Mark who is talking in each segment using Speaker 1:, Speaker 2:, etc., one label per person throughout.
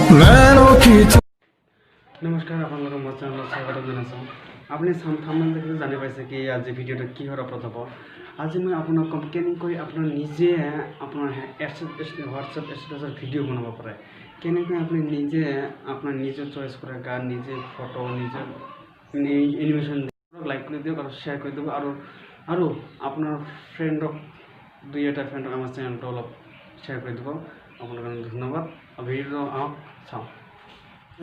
Speaker 1: नैनों की
Speaker 2: নমস্কাৰ, আপোনালোকক মোৰ চেনেলত স্বাগতম জনাইছোঁ। আপুনি থাম্বনেইল দেখি জানি পাইছে কি আজি ভিডিঅ'টো কিহৰ ওপৰত হ'ব। আজি মই আপোনাক ক'ম কেনেকৈ আপোনাৰ নিজে আপোনাৰ হোৱাটছএপ ষ্টেটাছৰ ভিডিঅ' বনাব পাৰে, কেনেকৈ আপুনি নিজে আপোনাৰ নিজৰ চইচ কৰা গান, নিজে ফটো, নিজৰ এনিমেশ্যন। লাইক কৰি দিয়ক আৰু শ্বেয়াৰ কৰি দিব আৰু আৰু আপোনাৰ ফ্ৰেণ্ডক, দুই এটা ফ্ৰেণ্ডক আমাৰ চেনেলটো অলপ শ্বেয়াৰ কৰি দিব। আপোনাৰ কাৰণে ধন্যবাদ। আৰু ভিডিঅ'টো আহক চাওঁ।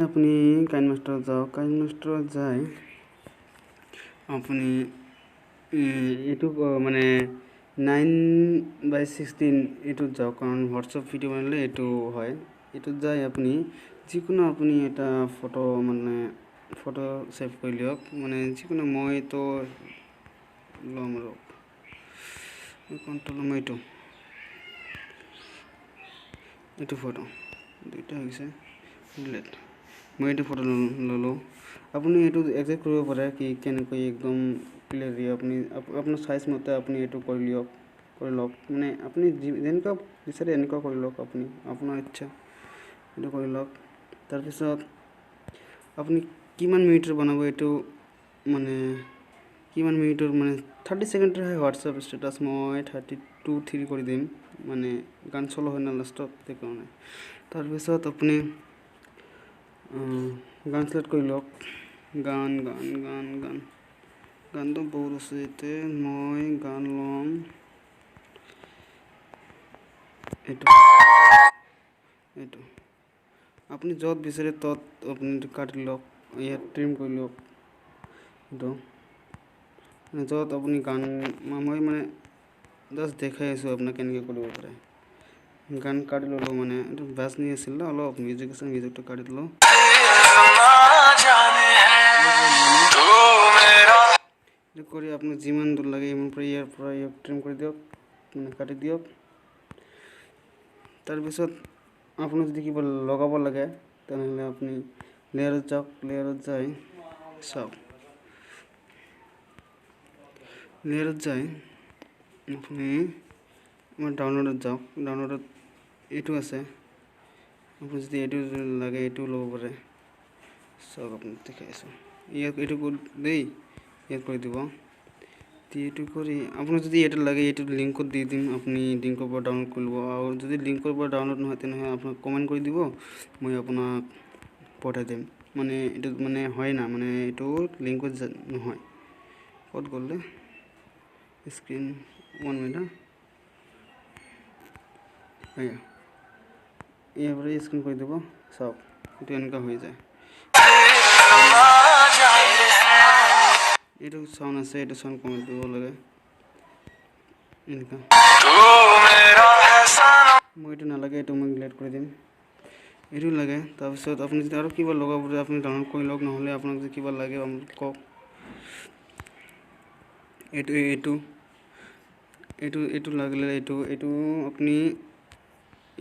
Speaker 2: আপুনি কাইন মাষ্টাৰত যাওক। কাইন মাষ্টাৰত যাই আপুনি এইটো মানে 9:16 এইটোত যাওক, কাৰণ হোৱাটছএপ ভিডিঅ' বনালে এইটো হয়। এইটোত যাই আপুনি যিকোনো আপুনি এটা ফটো, মানে ফটো ছেভ কৰি লিয়ক, মানে যিকোনো। মইতো ল'ম, ৰ'ব, কোনটো ল'ম? এইটো ফটো দুইটা হৈছে ডিলেট। মই এইটো ফটো ল'লোঁ। আপুনি এইটো একজেক্ট কৰিব পাৰে কি কেনেকৈ একদম ক্লিয়াৰলি আপুনি আপোনাৰ চাইজ মতে আপুনি এইটো কৰি লিয়ক, কৰি লওক। মানে আপুনি যি যেনেকুৱা বিচাৰে এনেকুৱা কৰি লওক আপুনি, আপোনাৰ ইচ্ছা, এইটো কৰি লওক। তাৰপিছত আপুনি কিমান মিনিটৰ বনাব এইটো, মানে কিমান মিনিটৰ, মানে 30 ছেকেণ্ডৰ হয় হোৱাটছএপ ষ্টেটাছ। মই 32-3 কৰি দিম, মানে গান চলো হয় না লাষ্টত, সেইকাৰণে। তাৰপিছত আপুনি গান চিলেক্ট কৰি লওক। গান গান গান গান গানটো বহুত আছে এতিয়া। মই গান ল'ম এইটো এইটো আপুনি য'ত বিচাৰে ত'ত আপুনি কাটি লওক, ইয়াত ট্ৰিম কৰি লওক এইটো, মানে য'ত আপুনি গান। মই মানে জাষ্ট দেখাই আছোঁ আপোনাক কেনেকৈ কৰিব পাৰে। গান কাটি ল'লোঁ, মানে এইটো বাজনি আছিল ন, অলপ মিউজিক আছে, মিউজিকটো কাটি দিলোঁ।
Speaker 1: जाने है तू मेरा
Speaker 2: এইটো কৰি আপোনাক যিমান দূৰ লাগে ইমান পৰা ইয়াৰ পৰা ইয়াক ট্ৰিম কৰি দিয়ক, মানে কাটি দিয়ক। তাৰপিছত আপোনাক যদি কিবা লগাব লাগে, তেনেহ'লে আপুনি লেয়াৰত যাওক। লেয়াৰত যাই চাওক, লেয়াৰত যাই আপুনি আমাৰ ডাউনলোডত যাওক। ডাউনলোডত এইটো আছে। আপুনি যদি এইটো লাগে, এইটোও ল'ব পাৰে। চাওক, আপোনাক দেখাই আছোঁ। ইয়াত এইটো কৰি দেই, ইয়াত কৰি দিব। এইটো কৰি আপোনাক যদি এইটো লাগে, এইটো লিংকত দি দিম, আপুনি লিংকৰ পৰা ডাউনলোড কৰি ল'ব। আৰু যদি লিংকৰ পৰা ডাউনলোড নহয়, তেনেহ'লে আপোনাক কমেণ্ট কৰি দিব, মই আপোনাক পঠাই দিম। মানে এইটো মানে হয় না, মানে এইটো লিংকত নহয়। ক'ত গ'লে স্ক্ৰীন? One minute. এয়া ইয়াৰ পৰা স্ক্ৰীন কৰি দিব। চাওক, এইটো এনেকুৱা হৈ যায়।
Speaker 1: जाने है
Speaker 2: এইটো চাউণ্ড আছে, এইটো চাউণ্ড কমাই দিব লাগে এনেকুৱা।
Speaker 1: तू मेरा है सनम।
Speaker 2: মই এইটো নালাগে, এইটো মই ডিলিট কৰি দিম। এইটো লাগে। তাৰপিছত আপুনি যদি আৰু কিবা লগাব পাৰে, আপুনি ডাউনলোড কৰি লওক। নহ'লে আপোনাক যদি কিবা লাগে, আপোনাক কওক। এইটো এইটো এইটো এইটো লাগিলে এইটো এইটো আপুনি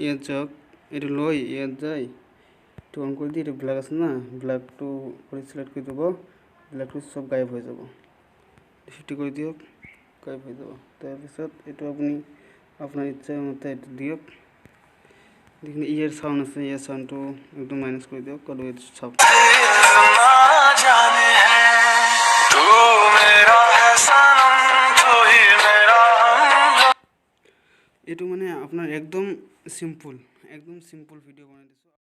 Speaker 2: ইয়াত যাওক, এইটো লৈ ইয়াত যায় এইটো অন কৰি দি, এইটো ব্লেক আছে না, ব্লেকটো কৰি চিলেক্ট কৰি দিব, ব্লেকটো চব গায়ব হৈ যাব। 50 কৰি দিয়ক, গায়ব হৈ যাব। তাৰপিছত এইটো আপুনি আপোনাৰ ইচ্ছা মতে এইটো দিয়ক। যিখিনি ইয়াৰ চাউণ্ড আছে, ইয়াৰ চাউণ্ডটো একদম মাইনাছ কৰি দিয়ক আৰু এইটো চাওক।
Speaker 1: जाने है तू मेरा है सनम, तू ही मेरा हम।
Speaker 2: এইটো মানে আপোনাৰ একদম চিম্পুল, একদম চিম্পুল ভিডিঅ' বনাই দিছোঁ।